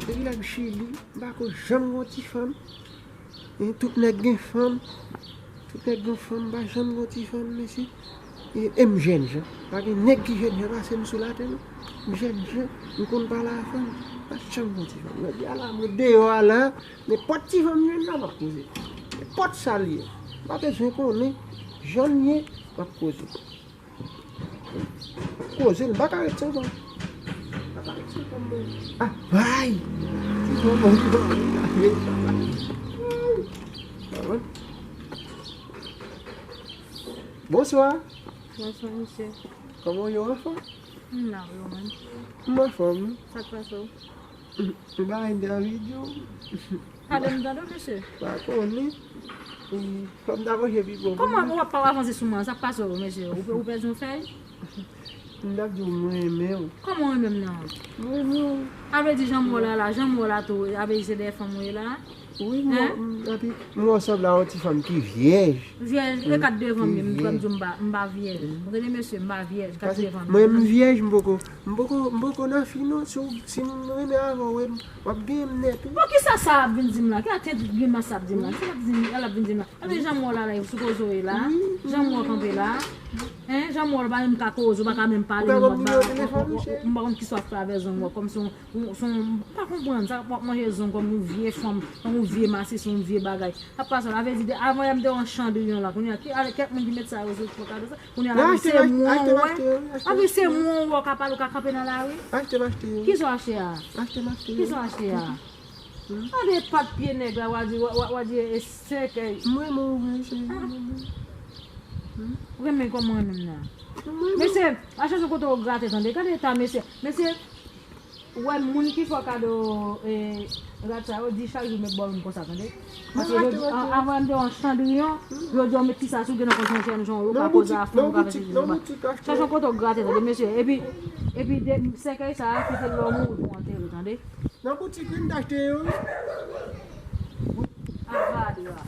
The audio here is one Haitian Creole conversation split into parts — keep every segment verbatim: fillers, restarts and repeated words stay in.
Depi lè m Chili, m pa ko janm gen yon ti fanm. E tout nèg gen fanm. Tout nèg gen fanm, m pa janm gen yon ti fanm, mesye. E, e m jèn jan. Pa gen nèg ki jèn jan pase m sou latè, non. M jèn jan, m konn pale a fanm. M pa janm gen yon ti fanm. Jodi a la, mwen deyò a la, nenpòt ti fanm m jwenn la, m ap koze. Nenpòt sa l ye. M pa bezwen konnen jan l ye, m ap koze. Koze l, m pa ka ret san fanm. M pa ka ret san fanm, mwen. Ah, bay! Ti fanm, mwen, ti fanm, mwen. Bonswa. Bonswa, mesye. Kòman w ye, anfòm? M la, wi, ou menm? M anfòm, wi. Sa k pase w? M pa entèvyou. Pale m tande w, mesye. Pa konnen. E, fò m ta pwoche pi pran. Kòman w ap avanse sou mwen? Sa k pase w, mesye? Ou, ou pèdi yon fèy? M t ap di w mwen renmen w. Kòman w renmen m nan? Mwen renmen w. A vle di jan m wè w la, la, jan m wè w la tou, a vle di se dèyè fanm ou ye la? Wi, m, m, epi m wè w sanble a yon ti fanm ki vyèj. Vyèj, e kat devan m, m pran m di w m pa, m pa vyèj. Ou tande, mesye, m pa vyèj, kat devan m. Mwen, m vyèj, m poko M poko, m poko nan fi non, si w, si m renmen avè w, w ap gen m nèt, wi. Bon, kisa sa ap vin di m la? Ki atè grimas sa ap di m la? Kisa l ap di m, l ap vin di m la? Epi jan m wè w la, la, sou koze w ye la? Jan m wè w kanpe la? Hein? Jan m wè w la, pa menm ka koze, ou pa ka menm pale, ou pa konn nimewo telefòn ou, cheri? M pa konn kisa w ap fè avè zong ou, kòmsi w, w, se yon, m pa konprann, sa w ap manje zong kòm yon vye fanm, kòm yon vye masisi, yon vye bagay. Sa k pase w la? Vle di, avan yè m te wè yon chandriyon la, kounye a, ki, kèk moun ki met sa yo sou fò kado sa? Kounye a la, se mwen w wè. Anfen, se mwen w wè w ka pale, w ka kanpe nan lari. Achte m achte yo. Kisa w achte a? Achte m achte yo. Kisa w achte a? Gade pat pye nèg la, w a di, w a, w a, w a di e sèkèy. M renmen w vre, cheri, m renmen w. Ou renmen kòman w renmen m nan? M renmen w. Mesye, pa chèche kote w grate, tande. Gade eta mesye. Mesye, Ou wè moun ki fè w kado, e, rad sa yo, di chak jou met bò youn konsa, tande. Paske yo di, a, avan m te yon chandriyon, yo di w met ti sa sou, gen nan konsyans yon jan, yo ka koze a fanm, yo ka fè sesi, sela. Chèche yon kote w grate, tande, mesye. Epi, epi de, sèkèy sa a, se lè w mouri pou antere, tande. Nan boutik, wi, m t achte yo. Avadi a.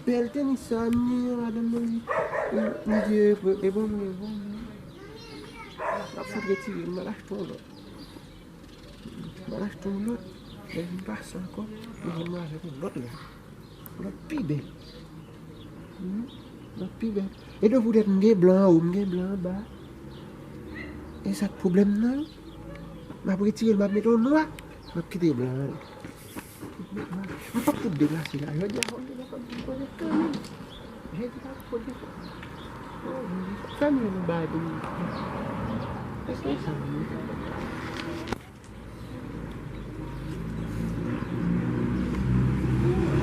Bèl tenis sa, m gen yon ladan nan li. M, m di, e, e bon, e bon. M ap fout retire, m al achte yon lòt. M al achte yon lòt. Lè m vin pase ankò, m jwenn mwen avèk yon lòt la. Yon lòt pi bèl. Hmm, yon lòt pi bèl. E de poutèt m gen blan anwo, m gen blan anba. E sa k pwoblèm nan. M ap retire l, m ap mete yon nwa. M ap kite blan an. M p ap fout deplase la. Jodi a, fò m te gen fò m vin koze kanmenm. Jodi a, fò m te fè. Fè m yon bagay pou m. Èske sa m ye?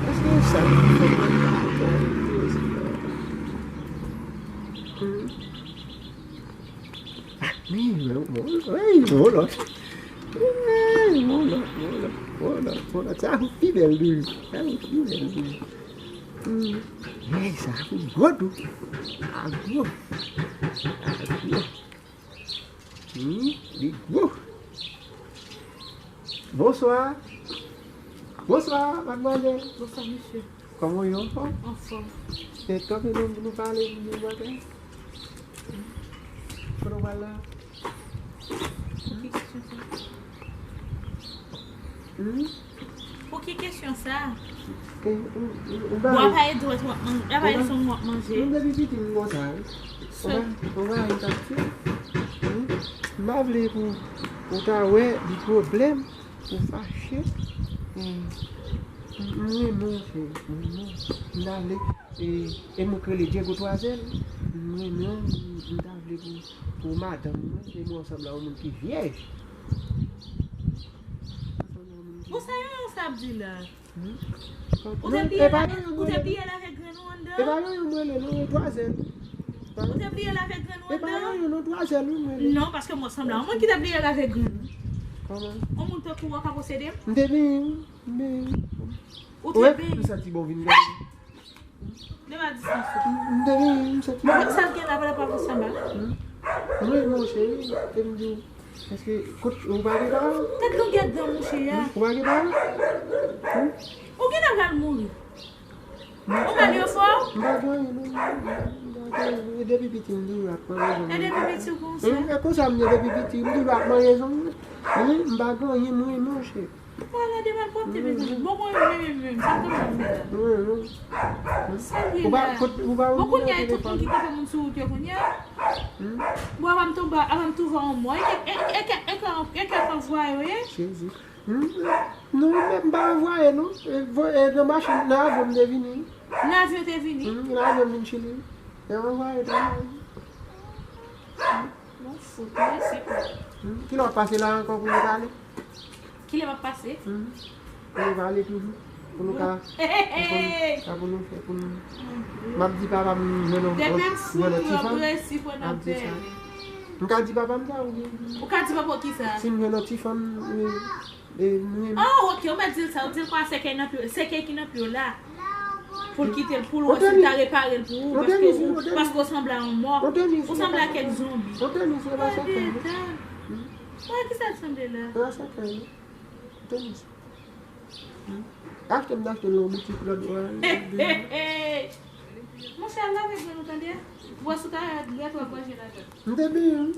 Èske sa m ye? Hmm. Ah, men, men, men, men, men, lòt. Ey, yon lòt, yon lòt, yon lòt, yon lòt. Sa pi bèl toujou. Sa pi bèl toujou. Hmm. Ey, sa pi gwo tou. Sa gwo. Sa gwo. Hmm, li gwo. Bonswa. Bonswa, madmwazèl. Bonswa, mesye. Kòman w ye, anfòm? Anfòm. E kanpe menm pou nou pale pou nou maten? Kote w pral la? Pou ki kesyon sa? Hmm? Pou ki kesyon sa? E, ou, ou, ou ba. Bwa pa e dwèt w ap manje, pa e song w ap manje. M depi piti m konsa, wi. Ou ba, ou ba, m t ap fè. Hmm? M pa vle pou, pou ta wè li pwoblèm. Ou fache? Hmm. M renmen w, cheri. M renmen w. M ta vle, e, e m rele Diego Twazel. M renmen w, m ta vle pou, pou madanm mwen, e m wè w sanble a yon moun ki vyèj. Ou sanble a yon moun ki... Bon, sa yon sa ap di la? Hmm? Ou te pliye l avèk, ou te pliye l avèk grenn ou anndan? E pa yon, yon mwen rele, non, yon Twazel. Ou te pliye l avèk grenn ou anndan? E pa yon, yon, non, Twazel, wi, mwen rele. Non, paske mwen sanble a yon moun ki te pliye l avèk grenn. Kòman? Yon moun tankou w ka posede m? M te benyen, wi, m benyen. Ou te benyen? M santi bon vin gade. Demen a distans ou. M te benyen, m santi bon. Mwen sa gen la, pa la pa pou sanba. Hmm? Mwen, mon cheri, e m di w, èske, kot, ou pa gen paran? Tèt longè dan mouche a. Hmm? Ou pa gen paran? Hmm? Ou genlè pral mouri. Ou mal yo fò? M pa gen anyen, non, non, non, m pa gen anyen. E depi piti, m toujou ap manje zong. E depi piti, ou konsa? Hmm, e konsa m ye depi piti, m toujou ap manje zong. Wi, m pa gen anyen, mwen, monchè. Pale de malpwòpte, mezanmi. Bon, mwen menm, menm, menm, sa m t ap fè la. Wi, wi. Sa l ye la? Bon, kounye a, e tout moun ki kanpe moun sou wout yo kounye a. Bon, avan m tonbe, avan m twouve yon mò. E kèk, e, e kèk, e kèk, e kèk anvwaye yo ye. Jezi. Non, men m pa anvwaye, non. E, vo-, e, nan machin, nan avyon m te vini. Nan avyon te vini? Nan avyon m vin Chili. E anvwaye tou. Bon, fout, mèsi pou. Kilè w ap pase la ankò pou nou pale? Kilè m ap pase? Pou nou pale toujou. Pou nou ka, pou nou, sa pou nou fè, pou nou. M ap di papa m jwenn yon, jwenn yon ti fanm. M ap di sa. M ka di papa m sa, wi. Ou ka di papa w kisa? Si m jwenn yon ti fanm, wi. E, mwen. Ah, ok, ou mèt di l sa, ou di l konsa sèkèy nan pye, sèkèy ki nan pye w la. Pou l kite l, pou l wè si l ta repare l pou ou, paske ou, paske ou sanble a yon mò. Ou sanble a kèk zonbi. Ou wè deta. Ou wè kisa l sanble la? Achte m, achte l nan boutik lòt bò a. Monchè, al lave grenn ou tande. Bwè sou kayòt, dwèt w ap manje ladan. M te benyen wi.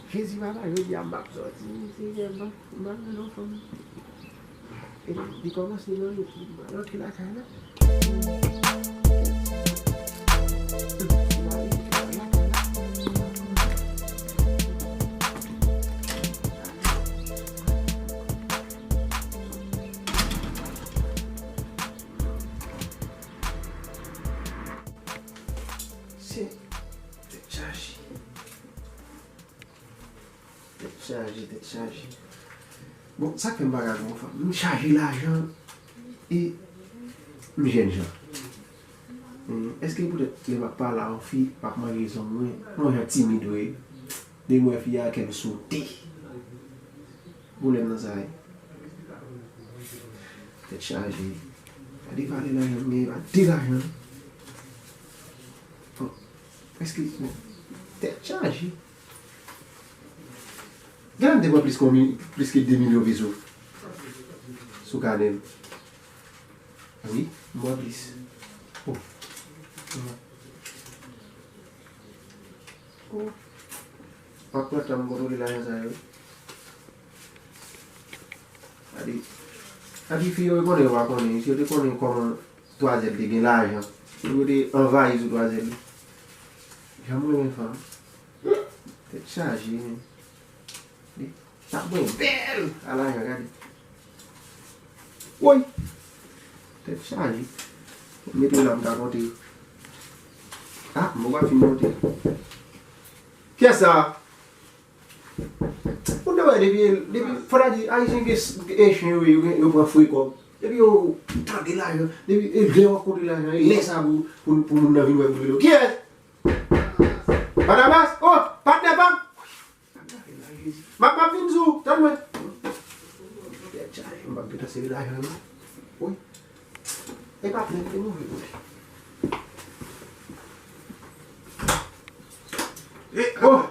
Jezi papa, jodi a m ap sòti, Senyè, m ap, m ap jwenn yon fanm. E li kòmanse nan yo, m al antre lakay la. Se tèt chaje. Tèt chaje, tèt chaje. Bon, sa k fè m pa ka jwenn fanm? M chaje lajan e m jènjan. Hmm, èske poutèt lè m ap pale a yon fi, m ap manje zong mwen, yon jan timid vre. Depi m wè fi a, kè m sote. Pwoblèm nan sa ye. Tèt chaje. Gade valè lajan m genyen, pa de lajan. Bon, èske, bon, tèt chaje. Genlè m te pran plis ke yon mi-, plis ke de milyon peso sou kanè m. Wi, m pran plis. Oh. Oh. M ap pran tan m kontwole lajan sa yo. Gade. Gade fi yo, yo konnen yo pa konnen. Si yo te konnen kòman Twazèl te gen lajan, yo te anvayi sou Twazèl. Jan m renmen fanm. Tèt chaje, men. Li tap mwen bèl a lajan, gade. Woy! Tèt chaje. Mete la, m ka konte. Ah, m poko fin konte. Kiyès sa? Moun nan wè depi, depi, fò ta di, Ayisyen gen s-, gen chen yo, yo, yo pran fre kòb. Depi yo tande lajan, depi e lè w ap konte lajan, e lè sa pou, pou, pou moun nan vin wè pou l rele w. Kiyès? Barnabas? Oh, patnè pa m! M ap, m ap vin sou, tann mwen. Tèt chaje, m p ap gentan sere lajan non. Wi. E pa plen, e move pou li. Oh!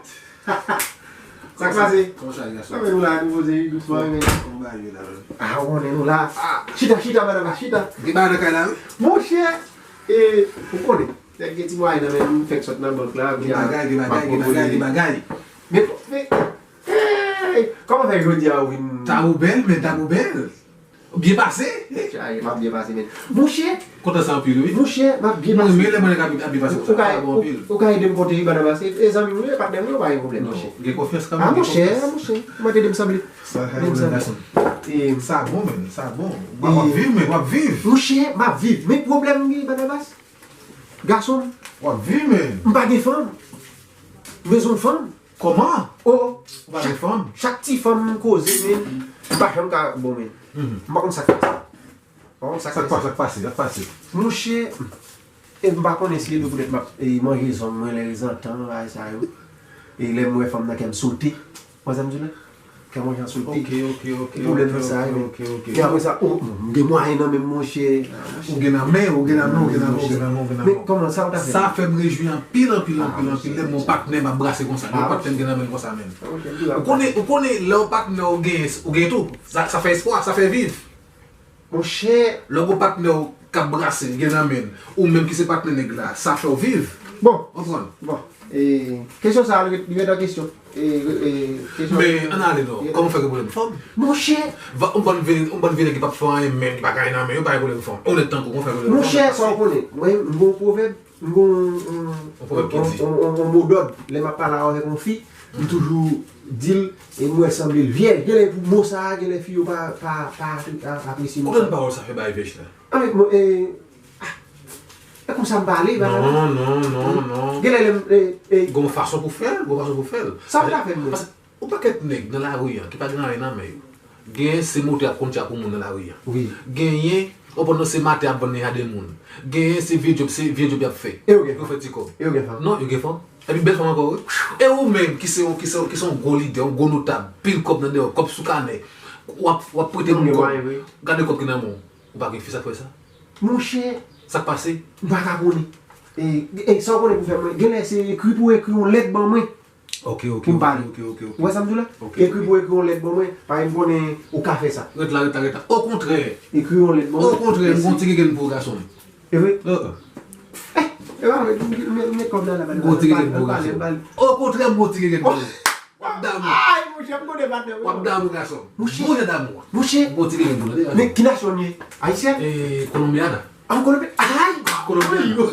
Sa k pase? Kòman sa ye, gason? Kòman nou la, nou poze wi, dousman, men. Kòman bagay yo la, menm? Ah, ou konnen nou la. Ah. Chita, chita, madanm, chita. Gen bagay nan kay la, wi. Monchè, e, ou konnen, nèg gen ti mwayen nan men, m fèk sot nan bank la, gen bagay, gen bagay, gen bagay, gen bagay. Men, men, hey, kòman fè jodi a ou vin? Tab ou bèl, men tab ou bèl. Byen pase. Chaje, m ap byen pase, men. Monchè! Kontan sa anpil, wi. Monchè, m ap byen pase. Mwen renmen lè mwen nèg ap, ap byen pase konsa. Ou ka, ou ka ede m konte wi, madanm, paske e zanmi m wi, e patnè m wi, ou pa gen pwoblèm, monchè. Gen konfyans kanmenm, gen konfyans. Ah, monchè, ou mete de m sanble. Sa bon, men, sa bon. W ap viv, men, w ap viv. Monchè, m ap viv. Men pwoblèm m gen, madanm, gason m. W ap viv, men. M pa gen fanm. M bezwen yon fanm. Kòman? Oh, ou pa gen fanm? Chak ti fanm m koze, men, m pa janm ka, bon, men, m pa konn sa k fè sa. M pa konn sa k fè sa. Sa k pase? Sa k pase? Monchè, e m pa konnen si se dwe poutèt m ap, e, manje zong mwen lè zantan, bagay sa yo. E lè m wè fanm nan, kè m sote. Ou konn sa m di w la? Kè mwen jan sote. Ok, ok, ok. Pwoblèm nan sa, men. E apre sa, oh, m gen mwayen nan men m, monchè. Ou gen nan men, ou gen nan men, ou gen nan men, ou gen nan men, ou gen nan men. Men kòman sa ou ta fè? Sa fè m rejwi anpil, anpil, anpil, anpil lè m wè yon patnè m ap brase konsa, lè yon patnè m gen nan men l konsa, men. Ou konnen, ou konnen lè yon patnè ou genyen, ou genyen tou. Sa, sa fè espwa, sa fè viv. Monchè. Lè w gen patnè w k ap brase, gen nan men l, ou menm ki se patnè nèg la, sa fè w viv. Bon. Konprann? Bon. E, kesyon sa a, li ret an kesyon. E, e, kesyon. Men, ann ale non. Kòman w fè gen pwoblèm fanm? Monchè! Yon bann vye, yon bann vye nèg ki p ap fè anyen menm, ki pa gen anyen nan men yo, pa gen pwoblèm fanm. Onèt tankou, kòman w fè pwoblèm fanm? Monchè, sa w konnen. Mwen, m gen yon pwovèb, m gen yon, yon, yon modòd. Lè m ap pale avèk yon fi, m toujou di l, e m wè sanble l vyèj. Genlè pou mo sa a, genlè fi yo pa, pa, pa apresye mo sa a. Konbyen pawòl sa fè bay vyèj la? Ann, e, e konsa m pale, pa nan. Non, non, non, non. Genlè lè m, e, e. Gon fason pou fè l, gon fason pou fè l. Sa m ka fè, mwen? Paske yon pakèt nèg nan lari a ki pa gen anyen nan men yo. Genyen se moto y ap kondui ap pou moun nan lari a. Wi. Genyen, ou konprann, se maten y ap vann nen a de moun. Genyen se vye djòb, se vye djòb y ap fè. E yo gen fanm. Yo fè ti kòb. E yo gen fanm. Non, yo gen fanm. Epi bèl fanm ankò, wi. E ou menm ki se yon, ki se, ki se yon gwo lidè, yon gwo notab, pil kòb nan deyò, kòb sou kanè. W ap, w ap prete moun kòb. Gade kòb ki nan men w. Ou pa gen fi, sa k fè sa? Monchè. Sa k pase? M pa ka konnen. E, e sa w konnen pou fè mwen? Genlè se ekri pou ekri yon lèt ban mwen. Ok, ok, ok, ok, ok. Ou wè sa m di w la? Ok, ok. Ekri pou ekri yon lèt ban mwen. Paske m konnen ou ka fè sa. Ret la, ret la, ret la. Okontrè. Ekri yon lèt ban mwen. Okontrè, m gon ti gengèn pou gason m. E vre? E pa vre, men kòb la la. M gon ti gengèn pou gason m. Okontrè, m gon ti gengèn pou ou. W ap damou. Ay, monchè, m konnen patnè m. W ap damou, gason. Monchè. Bon jan damou. Monchè. M gon ti gengèn pou ou. Men ki nasyon w ye? Ayisyèn? E, Kolonbyana. Ah, Kolonbyana. Ay! Kolonbyana.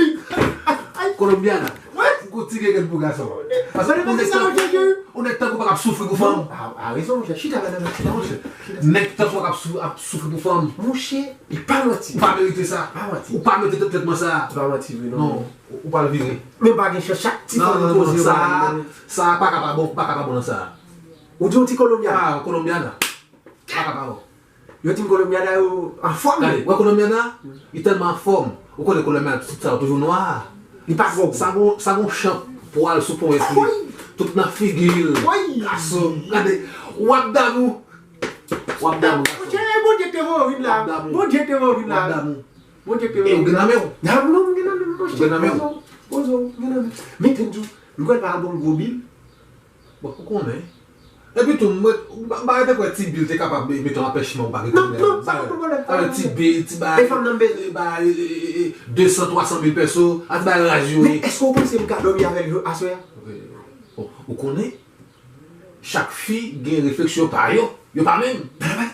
Ay! Kolonbyana. What? M gon ti gengèn pou gason. Paske yon nèg tankou, yon nèg tankou pa ka ap soufri pou fanm. A, a rezon, monchè. Chita, madanm, chita, monchè. Nèg tankou pa ka ap sou-, ap soufri pou fanm. Monchè, li pa manti. Ou pa merite sa. Pa manti. Ou pa merite tretman sa. Li pa manti, wi, non. Non. Ou, ou pral vire. Men pa gen chans, chak ti fanm koze yo. Sa, sa pa ka pa bon, pa ka pa bon nan sa. Ou di yon ti Kolonbyana? Ah, Kolonbyana. Pa ka pa bon. Yo di m Kolonbyana yo anfòm. Gade, wè Kolonbyana, li tèlman anfòm. Ou konnen Kolonbyana, tout sa yo toujou nwa. Li pa twò gwo. Sa gon, sa gon chanp pou al sou ponyèt li. Wi. Tout nan figi l. Wi. Gason, gade, w ap damou. W ap damou, gason. Monchè, Bondye te voye w vin la. W ap damou. Bondye te voye w vin la. W ap damou. Bondye te voye w vin la. E ou gen nan men w? Nan, non, m gen nan men m, monchè. Ou gen nan men w? Poze w, poze w, m gen nan men m. Men, te m di w, m kwè l pa al ban m gwo bil. Bon, ou konnen. Epi tou, mwen, m pa, m pa rete kwè ti bil te kapab mete yon anpèchman ou pa gen pwoblèm. Non, non, sa pa pwoblèm. Sa vle ti bil, ti bagay. E fanm nan m bezwen. Ti bagay, e, e, e, de san, twa san mil pèso, a ti bagay raj yo ye. Men èske w panse m ka dòmi avè l aswè a? Bon, ou konnen, chak fi gen refleksyon pa yo, yo pa menm.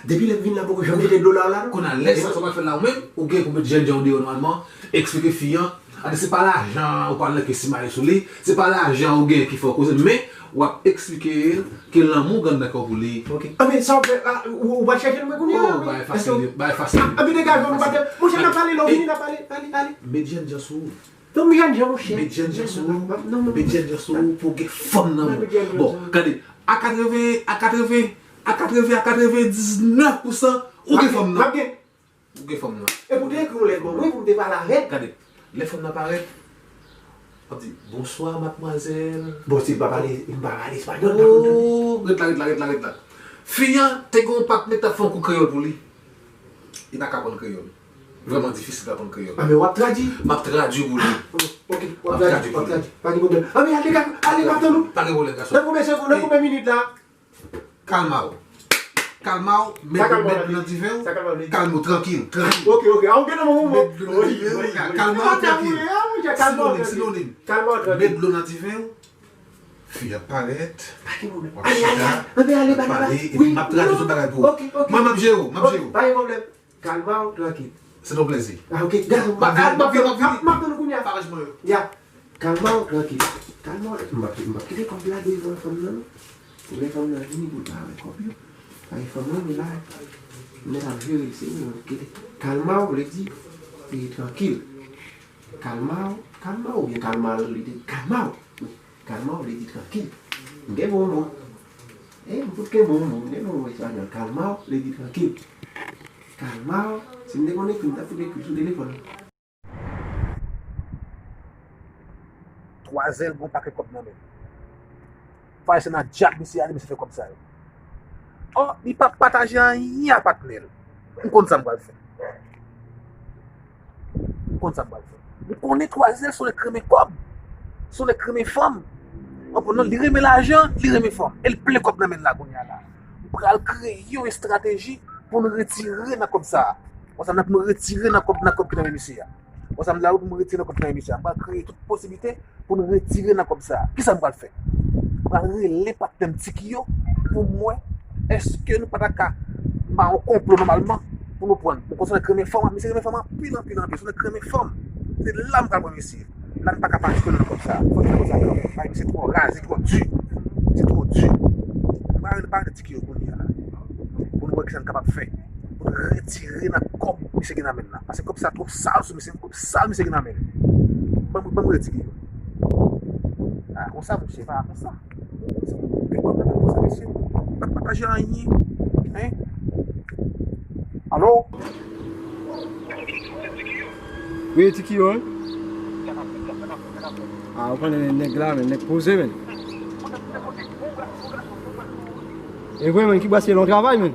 Depi lè m vin la, poko janm jete dlo la, la, non? Kounye a, lè sa, sa w pral fè la ou menm, ou gen pou met jènjan w deyò nòmalman, eksplike fi an, Ade, se pa lajan ou pral nan ke simaye sou li, se pa lajan ou gen ki fè w koze, men w ap eksplike l ke lanmou w gen anndan kè w pou li. Ok. Anben, sa w fè, a, ou, ou pral chèche l mwen kounye a, wi. Oh, bagay fasil, bagay fasil. Anben, degaje w, nou pa te, monchè, n ap pale, lè w vini, n ap pale, pale, pale. Met jènjan sou ou. Non, m jènjan, monchè. Met jènjan sou ou. Non, non, non. Met jènjan sou ou pou w gen fanm nan men w. Bon, gade, a katreven, a katreven, a katreven, a katrevendiznèf pousan, ou gen fanm nan. M ap gen. Ou gen fanm nan. Epi w te ekri yon lèt ban mwen pou m te pale avè l. Gade, lè fanm nan parèt, w ap di, "Bonsoir, mademoiselle." Bon, si l pa pale, m pa pale espanyòl, m pa konn tande. Oh, ret la, ret la, ret la, ret la. Fi an te gen yon patnè k t ap fè yon kou kreyòl pou li. Li pa ka aprann kreyòl. Vrèman difisil pou aprann kreyòl. Anben, w ap tradui? M ap tradui pou li. Ah, ok, w ap tradui, w ap tradui. Pa gen pwoblèm. Anben, ale, ale, m ap tann ou. Pa gen pwoblèm, gason. Nan konbyen segonn, nan konbyen minit la? Kalma w. Kalma w, met dlo nan diven w. Kalme w, trankil, trankil. Ok, ok. A, ou gen nan moman. Met dlo nan diven w. Kalma w, trankil. Sinonim, sinonim. Kalma w, trankil. Met dlo nan diven w. Fi ap parèt. Pa gen pwoblèm. W ap chita, w ap pale, epi m ap tradui tout bagay pou ou. Mwen, m ap jere w, m ap jere w. Pa gen pwoblèm. Kalma w, trankil. Se yon plezi. Ah, ok. M ap vini, m ap vini, m ap vini. M ap tann ou kounye a. Arranjman yo. Ya. Kalma w, trankil. Kalma w, m ap, m ap kite kòb la devan fanm nan, non. Pou lè fanm nan vini pou l pa wè kòb yo. Paske fanm nan, men la, m mèt ap jere l, se mwen, kite. Kalma w vle di, e, trankil. Kalma w, kalma w, oubyen kalma l, li te, kalma w. Kalma w vle di trankil. M gen bon mo. E, m fout gen bon mo, m gen bon mo espanyòl. Kalma w vle di trankil. Kalma w, si m te konn ekri, m t ap fout ekri sou telefòn. Twazèl gon pakèt kòb nan men l. Fwa se nan djab misye ale, misye fè kòb sa yo. Oh, li pa pataje anyen a patnè l. M konn sa m pral fè. M konn sa m pral fè. M konnen Twazèl se yon nèg k renmen kòb. Se yon nèg k renmen fanm. Ou konprann non, li renmen lajan, li renmen fanm. E l plen kòb nan men l la kounye a la. M pral kreye yon estrateji pou n retire nan kòb sa a. Konsa n ap nou retire nan kòb, nan kòb ki nan men misye a. Bon, sa m di la wi, pou mwen retire nan kòb sa, mesye. M pral kreye tout posiblite pou n retire nan kòb sa. Kisa m pral fè? M pral rele patnè m Tiki yo pou m wè èske nou pa ta ka ba yon konplo nòmalman pou nou pran l. Bon, konsa nèg renmen fanm, misye renmen fanm anpil, anpil, anpil. Se nèg renmen fanm. Se la m pral pran misye. La n pa ka pa retire nan kòb sa. Fòk nou fè sa kanmenm. Bay misye twò raz, li twò di. Misye twò di. M pral rele patnè Tiki yo kounye a la. Pou nou wè kisa n kapab fè. Pou n retire nan kòb misye gen nan men l la. Paske kòb sa twò sal sou misye, kòb sal misye gen nan men l. Ban m, ban m retire yo. Ah, konsa, monchè, pa konsa. Konsa, mesye. Pa, pa, pa jwe anyen. Hein? Alo? Wi, Tiki yo, hein? Ah, ou konnen nèg la, men, nèg poze, men. E vre, men, ki bwasye lon travay, men.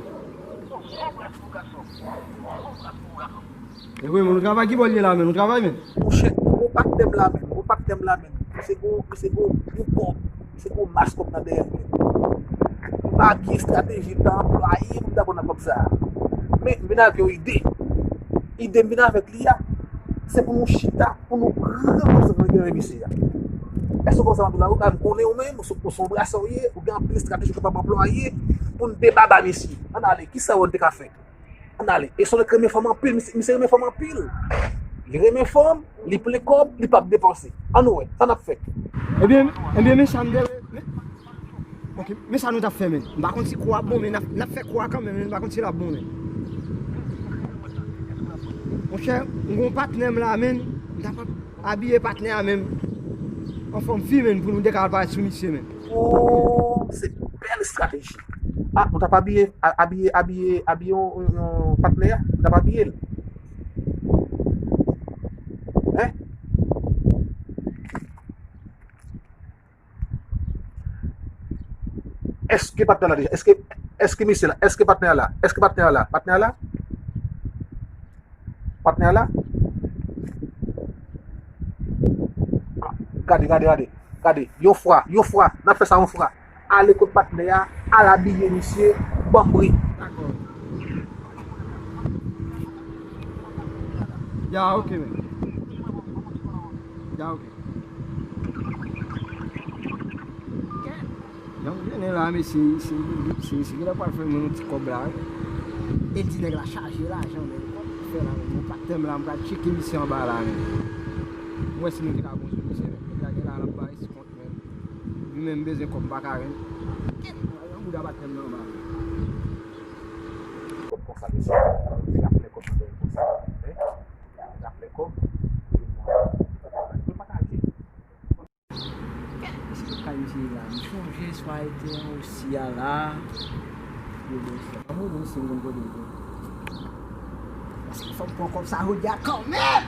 E vre, men, nou travay, ki bò l ye la, men, nou travay, men. Monchè, gon patnè m la, men, gon patnè m la, men. Misye gon, misye gon gwo kòb, misye gon mas kòb nan dèyè l, men. M pa gen estrateji m ta anplwaye pou m ta pran nan kòb sa a. Men, m vin avèk yon ide. Ide m vin avèk li a, se pou nou chita, pou nou pran kòb sa nou gen nan men misye a. Èske w konn sa m ap di w la? Ou pa konnen ou menm, ou se, ou se yon brasè w ye, ou gen anpil estrateji ou kapab anplwaye pou n debaba misye. Ann ale, kisa w wè n te ka fè? Ann ale. E se yon nèg ki renmen fanm anpil, misye, misye renmen fanm anpil. Li renmen fanm, li plen kòb, li p ap depanse. Ann nou wè, sa n ap fè. Ebyen, ebyen, men sa m te, men, ok, men sa nou t ap fè, men. M pa konn si kou a bon, men n ap, n ap fè kou a kanmenm, men m pa konn si l ap bon, men. Monchè, m gon patnè m la, men, m t ap abiye patnè a menm an fòm fi, men, pou nou te ka al parèt sou misye, men. Oh, se bèl estrateji. Ah, nou t ap abiye, a- abiye, abiye, abiye yon, yon, yon patnè a, nou t ap abiye l. Hein? Èske patnè la deja? Èske, èske mesye la? Èske patnè a la? Èske patnè a la? Patnè a la? Patnè a la? Gade, gade, gade. Gade. Yon fwa, yon fwa. N ap fè sa yon fwa. Ale kot patnè a, al abiye misye, ban m bri. Dakò. Ya, ok, men. Ya, ok. Jan m jwenn la, men se, se, se, se genlè pral fè mwen yon ti kòb la, wi. E l di nèg la chaje lajan, men kòman pou fè la, men? Mwen pa t tèm la, m pral tcheke misye anba la, men. M wè si nou te ka bon sou misye, men. Nèg la gen la, l ap bay eskont, men. Li menm bezwen kòb, m pa ka jwenn. Kèt, yon bouda pa t tèm nan anba, men. Kòb konsa, mesye. Nèg ap fè kòb nan konsa, men. Nèg ap fè kòb. Mwen pataje. Kèt, mesye, tout kay misye la. M chonje swa ete an osi a la. Yo, bon, se pa bon, bon, se yon kote, bon. Paske fò m pran kòb sa jodi a kanmenm.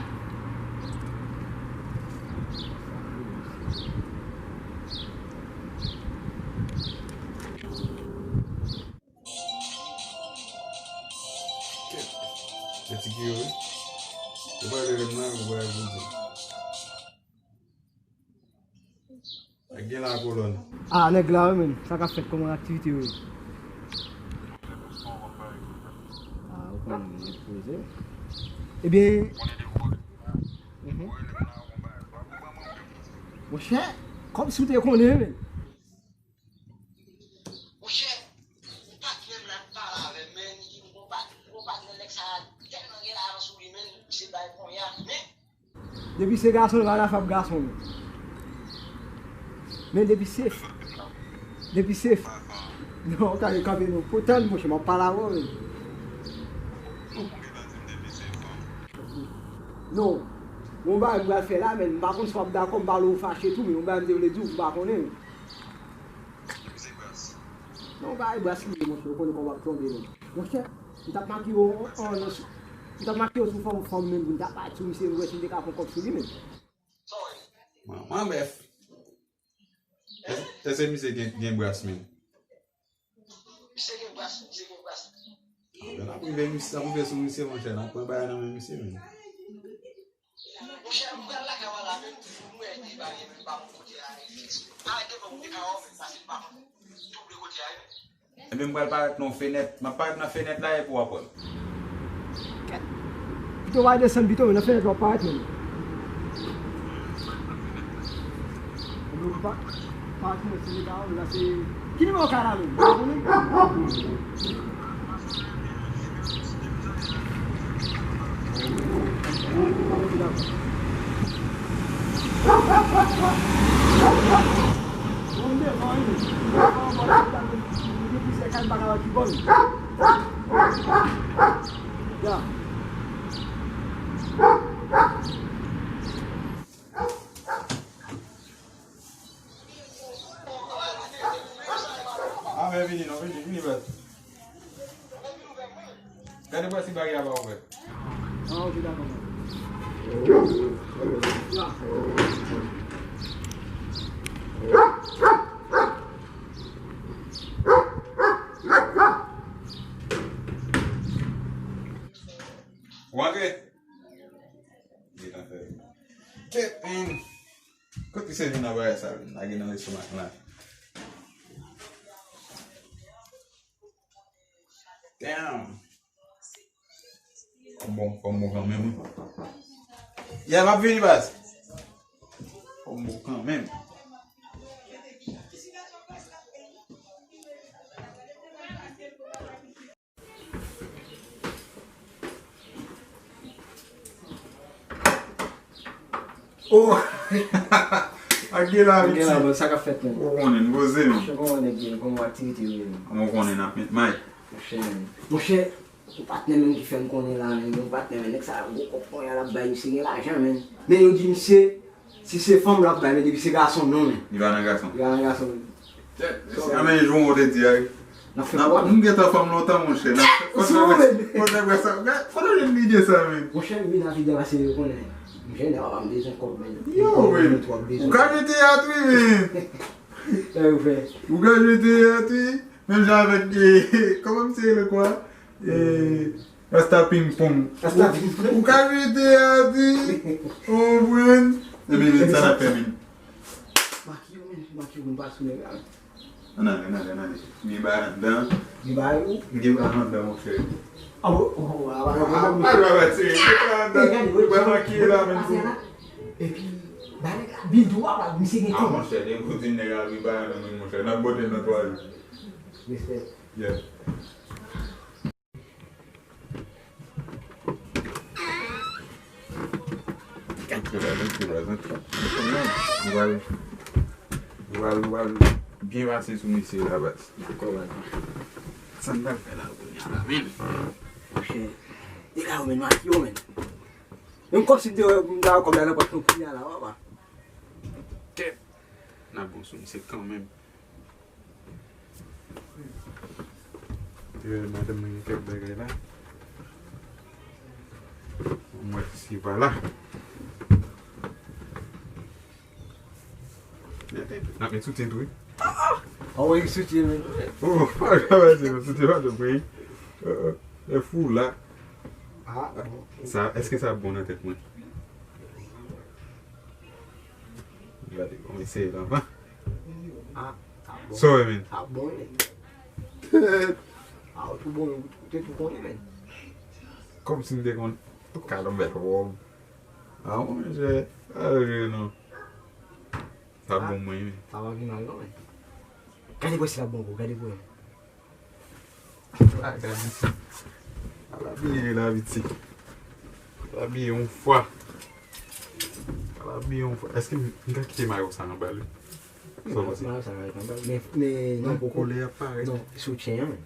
Kèt. Se Tiki yo, wi. Yo pral rele m nan, yo pral vin di. Nèg gen la kolòn. Ah, nèg la, wi, men. Sa k ap fèt, kòman aktivite yo ye? Ah, ou konnen, men, nèg poze. Ebyen, mhm. Monchè, kòmsi w te konnen, men. Monchè, patnè m la t pale avè m, men, li di m, "Konpa-, konpatnè nèg sa a tèlman gen lajan sou li, men, misye bay ponya, men." Depi se gason, l pa nan afè ap gason, men. Men depi se, depi se, non, w ta dwe kanpe non. Pou tann, monchè, m ap pale avè w, men. Non, yon bagay m pral fè la, men, m pa konn si w ap dakò, m pa vle w fache tou, men yon bagay m te vle di w, m pa konnen, men. Non, bay bras li, monchè, ou konnen kòman w ap tonbe, men. Monchè, m t ap makiye w, an, an, m t ap makiye w sou fanm, fanm, men, pou m ta pati sou misye, m wè si m te ka pran kòb sou li, men. Manman bèf. Èske, èske misye gen, gen bras, men? Misye gen bras, misye gen bras. Anben, n ap rive misye, n ap rive sou misye, monchè, n ap pran bagay nan men misye, men. Monchè, m pral lakay w la, men m wè li pa gen menm pa bon kote a, e fiks. Arete fò m te ka wè w, men pase m pa konn double kote a, men. Ebyen, m pral parèt nan fenèt. M ap parèt nan fenèt la epi w ap wè m. Kèt. Pito w al desann pito, men nan fenèt w ap parèt menm. Nou pa, pa ki mwen se Senegal, la se, ki nimewo w ka la menm? Ou konnen? Ok, dakò. Bon, m devan, wi. Devan, bon, m devan, m gen plizyè kay, m pa ka wè ki bò l. Ya. Ah, men vini non, vini, vini, baz. Gade bò si baryè a pa ouvè. Ah, ok, dakò. Ou antre? Gentan fè. Kèt, men. Kote se vin nan bagay sa vin lage nan lestomak la? Damn. Bon, fò m bon kanmenm, wi. Ya, m ap vini, baz. Fò m bon kanmenm. Oh! Ak gen la, Gen la, Viti. Bon, sa k ap fèt, men? Ou konnen, n poze, men. Monchè, kòman nèg ye? Kòman w aktivite yo ye, men? Ou konnen, n ap met may. Monchè, men. Monchè, yon patnè menm ki fè m konnen la, men. Yon patnè, men, nèg sa gwo kòb kounye a l ap bay, misye gen lajan, men. Men yo di misye, si se fanm l ap bay, men depi se gason, non, men. Li pa nan gason. Li pa nan gason, men. Sa men jou ou te di a, wi. N ap fè kwa? Nou gentan fanm lontan, monchè. N ap fè, fò n fè sa. Fò n jwenn lide sa, men. Monchè, wi, n ap vide pase yo konnen. Monchè, nèg pa m bezwen kòb, men. Yo, men. Ou ka jwe teyat, wi, men. Sa yo fè. Ou ka jwe teyat, wi. Menm jan avèk, eh, kòman misye rele kwa? Eh, Rasta Ping Pong. Rasta Ping Pong. Ou ka jwe teyat, wi. Ou konprann? Ebyen, men sa n ap fè, men. Maki yo, men, maki yo, men pa sou nèg la. Ann ale, ann ale, ann ale. Gen bagay anndan. Gen bagay ou? Gen bagay anndan, monchè. Ah, bon, oh, ah, ah, ah, ah, ah, se pa anndan. Gen bagay maki la, men. Epi, ba nèg la, bil tou, ah, misye gen kòb. Ah, monchè, gen kote nèg la, gen bagay nan men, monchè. N ap bote nan twa jou. Respè. Yeah. Antre la, antre la, antre. Nou pral, nou pral, nou pral byen pase sou mesye la, baz. Dakò, baz. Sa n pral fè la, kounye a la, men. Monchè, nèg la yo, men, maki yo, men. Menm kòmsi m te wè, m ta wè kòb la nan pòch nou kounye a la, papa. Kèt. N ap bon sou misye kanmenm. Yo, madanm mwen gen kèk bagay la. Mwen si pa la. N ap met soutyen tou, wi. Ah, wi, soutyen, men. Oh, pa ka pase, soutyen pa tou, wi. Euh, euh, e fou la. Ah, bon. Sa, èske sa bon nan tèt mwen? Gade, bon, eseye l anvan. Ah, sa bon. Sa w wè, men? Sa bon, men. Ah, ou tou bon, ou te tou konnen, men. Kòmsi m te konn. Ou ka nan bèl wòb. Ah, monchè. Ah, non. Sa bon, mwen, men. Sa pa pi mal, non, men. Gade pou si l ap bon pou ou, gade pou ou. Bagay isi. Al abiye la, piti. Al abiye yon fwa. Al abiye yon fwa. Èske m, m ka kite mayo sa anba l, wi? Sa w panse? Mayo sa ka ret anba l. Men, men, non, poko lè y ap parèt. Non, soutyen an, men.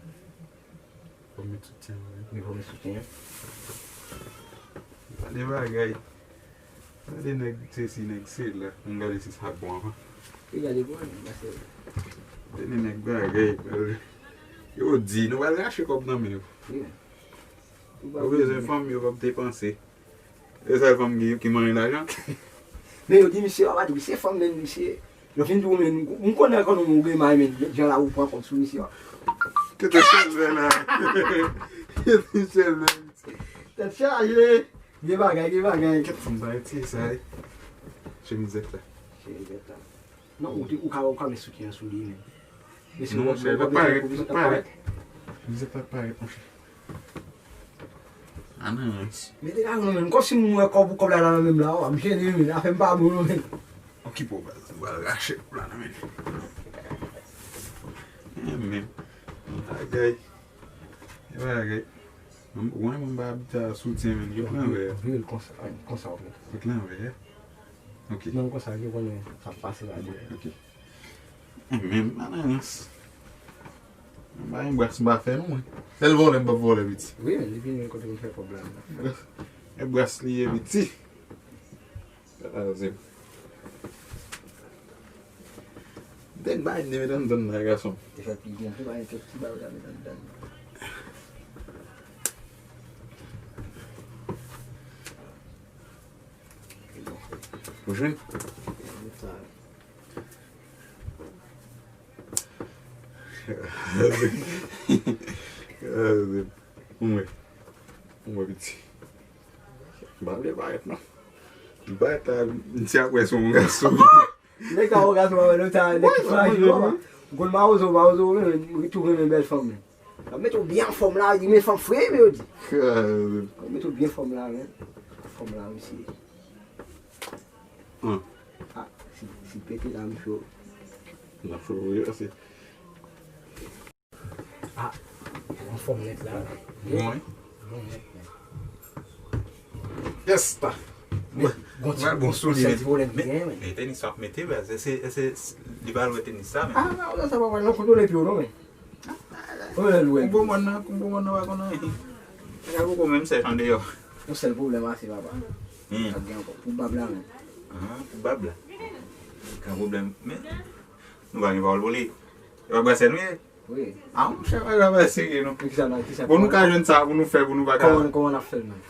Fò m met soutyen an, wi. Wi, fò m met soutyen an. Gade bagay. Gade nèg sesi, nèg sela. Ann gade si sa bon anvan. Li gade bon, men, paske. Tande nèg bagay. Yo di, nou pral rache kòb nan men yo. Wi. Yo bezwen fanm, yo p ap depanse. E sèl fanm ki, ki manyen lajan. Men yo di misye, papa, di misye fanm, men misye. Yo fin di w, men, m konnen kòm ou gen may, men, jan la ou pran kòb sou misye. Kete sèl men la. Kete sèl men. Tèt chaje. Gen bagay, gen bagay. Kèt fanm sa, ti sa, wi. Chemizèt la. Chemizèt la. Non, ou te, ou ka, ou ka met soutyen an sou li, men. Non, monchè, l ap parèt, l ap parèt. Chemizèt la ap parèt, monchè. Ah, nice. Mete la non, men. Kòmsi m wè kòb ou, kòb la nan men m la, w ap jene, men. Afè m pa bon, non, men. Ki po baz, nou pral rache koup la nan men. Enben, bagay, bagay. Mwen, mwen pa abitye a soutyen, men yo pran vè. Vire l konsa, konsa w mete. Kot lanvè a? Ok. Menm konsa, yo konnen sa pase la. Ok. Enben, anans. Mwen pa gen bras, mwen pa fè non, mwen. Sèl vòlè, mwen pa vòlè, piti. Wi, men li vini kote m fè kòb la. E bras li ye, piti. Sa se. Dèk bay de met anndan nan gason. Te fè pli gonfle, bay kèk ti bay ou ta met anndan. Ou jwenn? Sa. Mwen. Mwen piti. M pa vle parèt non. M parèt la, m ti ap wè se yon gason. Nèg sa yon gason pa wè non, sa nèg ki frajil papa. M konn mawozo, mawozo, wi, wi, tou renmen bèl fanm. Yo mete w byen anfòm la, yo di men fanm fre, men yo di. Yo mete w byen anfòm la, men. Anfòm la, mesye. Ah, si, si pete la, m cho. L ap cho, wi, pase. Ah, anfòm nèt la. Bon, wi. Bon nèt, men. Yes, ta. Mwen, bon, bon, bon soulye, men. Men tenis sa ap mete, baz. Èske, èske li pa lwen tenis sa, men? Ah, non, sa pa pral nan kontwole pye w non, men. Ou bon mòn nan, ou bon mòn nan pa konn anyen. Sa ka poko menm sèch andeyò. Yon sèl pwoblèm ase papa. Hmm. Ap gen ankò. Pou bab la menm. Ah, pou bab la. Gen pwoblèm. Men, nou pa gen pawòl pou li. E pa brasè nou ye? Wi. Ah, monchè, pa grave, serye, non. Kisa la, kisa. Bon, nou ka jwenn sa pou nou fè, pou nou pa ka. Kòman, kòman n ap fè l menm?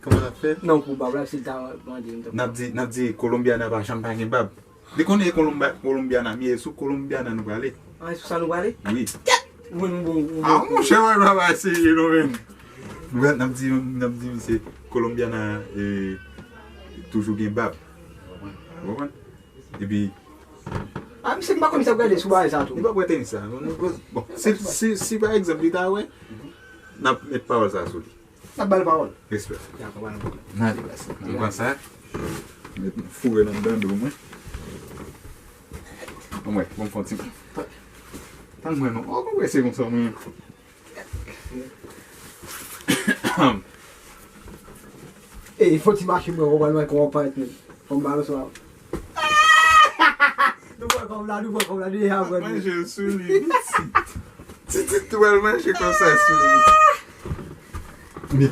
Kòman n ap fè? Non, pou bab la, si l ta mande m. N ap di, n ap di Colombiana pa janm pa gen bab. Li konnen e Kolomba-, Colombiana, m ye sou Colombiana nou prale. Ah, e sou sa nou prale? Wi. Kèt! Ou bon, ou bon, ou bon. Ah, monchè, mwen pa va eseye non, men. Nou pral, n ap di, n ap di misye Colombiana, eh, toujou gen bab. Ou konprann? Epi. Ah, misye, m pa konn misye ap gade sou bagay sa tou. Li pa prete sa. Bon, si, si, si pa egzanp, li ta wè, n ap met pawòl sa sou li. N ap ba l pawòl. Respè. Dakò, pa gen pwoblèm. N ale, baz. N pran sa. Met nou foure nan dan do mwen. Anmwey, bon, fè yon ti. Tann mwen non. Oh, konprann se konsa mwen. Ey, fò ti mache mwen, konprann mwen, konprann mwen. Fò m balanse w. Nou pran kòb la, nou pran kòb la, nou deja pran. Manje l sou li, pitit. Titi tou al manje konsa sou li. Men,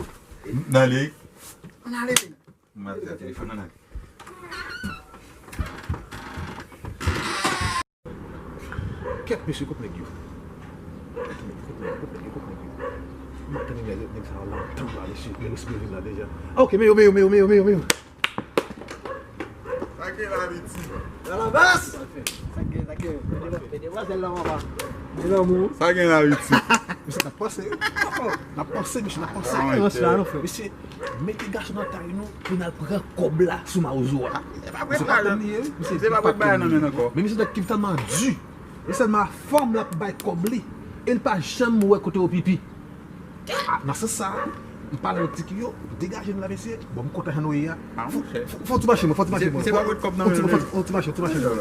n ale. Ann ale, wi. M ap di a telefòn, ann ale. Kèt, mesye, kot nèg yo? Kot nèg, kot nèg, kot nèg yo, kot nèg yo? M ap tann nèg, nèg sa yo lontan la, mesye. Lè yo sipoze vin la deja. Ah, ok, men yo, men yo, men yo, men yo, men yo, men yo. Sa gen la, Haiti? Sa la bas! Sa gen, sa gen. Demwazèl la, papa. Gen lanmou. Sa gen la, Haiti? Mesye, n ap panse, wi. N ap panse, mesye, n ap panse. Ah, ranch la, non, frè. Mesye, mete gason nan tay nou pou n al pran kòb la sou mawozo a. E pa prèt la, mesye, se pa prèt bagay nan men ankò. Men misye nèg ki tèlman di. E sèlman fanm l ap bay kòb li. E l pa janm wè kote yo pipi. Ah, nan sans sa, m pale avèk ti ki yo, degaje nou la, mesye. Bon, m kontan jan nou ye a. Ah, monchè. Fò, fò, fò ti mache, mwen, fò ti mache, mwen. Se pa wè kòb nan men. Fò ti mache, fò ti mache, fò ti mache, mwen.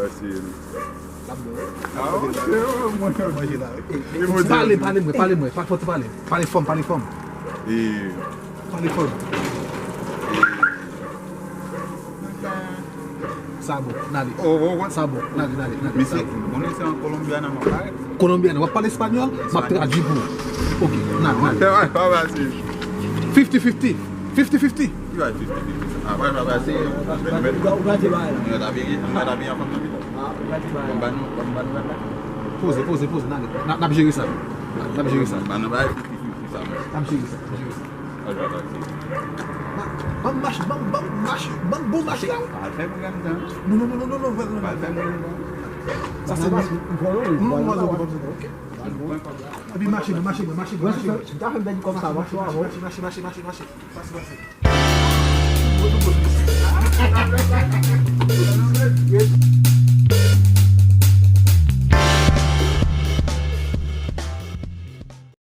Ah, monchè, mwen, mwen. Manje la, wi. Pale, pale, mwen, pale, mwen. Fò ti pale. Pale fò m, pale fò m. Pale fò m. Sa bon, n ale. Oh, oh, oh. Sa bon, n ale, n ale, n ale. Mesye, konnen se an Kolonbyan m ap pale. Kolonbyan, w ap pale espanyòl? M ap tradui pou ou. Ok, n ale, n ale. Fè pa pase. Fifty fifty. Fifty fifty. Ki bay fifty fifty? Apre pa pase. Ou gade bagay la. Nou ta vini, nou ta vini ansanm nan pita. Ah, ou gade bagay la. Ban nou, ban nou, ban nou. Poze, poze, poze, n ale. N ap, n ap jere sa. N ap jere sa. Ban nou bay fifty fifty sa, mwen. N ap jere sa, n ap jere sa. Ban m mache, ban m, ban m mache, ban m bon mache la. Al fè pou grann tan. Non, non, non, non, non, non, non. Al fè pou grann tan. Sa se non, non, non, non, non, non. Ok. Epi mache, mache, mache, mache, mache. Mache, mache, mache, mache, mache, mache, mache. Pase, pase.